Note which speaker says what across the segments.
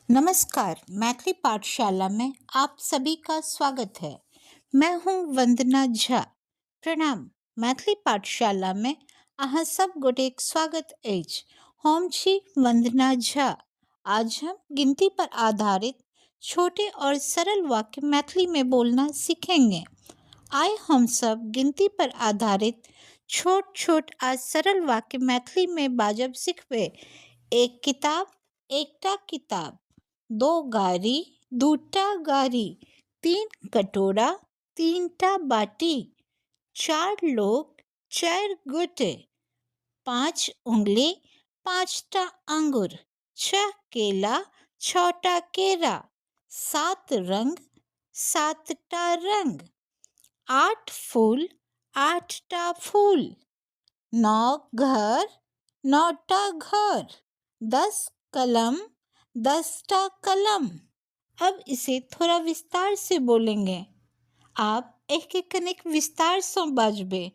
Speaker 1: नमस्कार, मैथिली पाठशाला में आप सभी का स्वागत है। मैं हूं वंदना झा। प्रणाम। मैथिली पाठशाला में अहाँ सब गोटेक स्वागत अछि। हम छी वंदना झा। आज हम गिनती पर आधारित छोटे और सरल वाक्य मैथिली में बोलना सीखेंगे। आइ हम सब गिनती पर आधारित छोट छोट आ सरल वाक्य मैथिली में बाजब सिखबै। एक किताब, एकटा किताब। दो गाड़ी, दूटा गाड़ी। तीन कटोरा, तीनटा बाटी। चार लोग, चारि गोटे। पाँच उंगली, पाँचटा आंगुर। छह केला, छओटा केरा। सात रंग, सातटा रंग। आठ फूल, आठटा फूल। नओ घर, नओटा घर। 10 कलम, 10टा कलम। अब इसे थोड़ा विस्तार से बोलेंगे। आब एहिके कनेक विस्तारसँ बाजबै।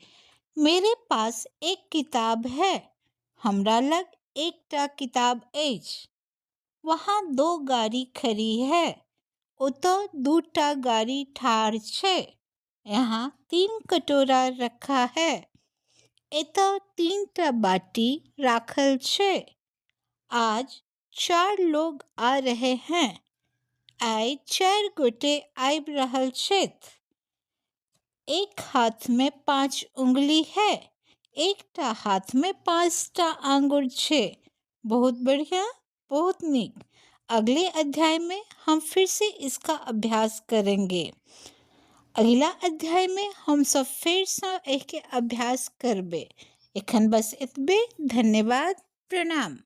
Speaker 1: मेरे पास एक किताब है। हमरा लग एकटा किताब अछि। वहाँ दो गाड़ी खड़ी है। ओतऽ दूटा गाड़ी ठाढ़ छै। यहाँ तीन कटोरा रखा है। एतऽ तीनटा बाटी राखल छै। आज चार लोग आ रहे हैं। आइ चारि गोटे आबि रहल छथि। एक हाथ में पाँच उंगली है। एकटा हाथ में पाँचटा आंगुर छै। बहुत बढ़िया, बहुत नीक। अगले अध्याय में हम फिर से इसका अभ्यास करेंगे। अगिला अध्याय में हम सब फेरसँ एहिके अभ्यास करबै। एखन बस एतबे। धन्यवाद। प्रणाम।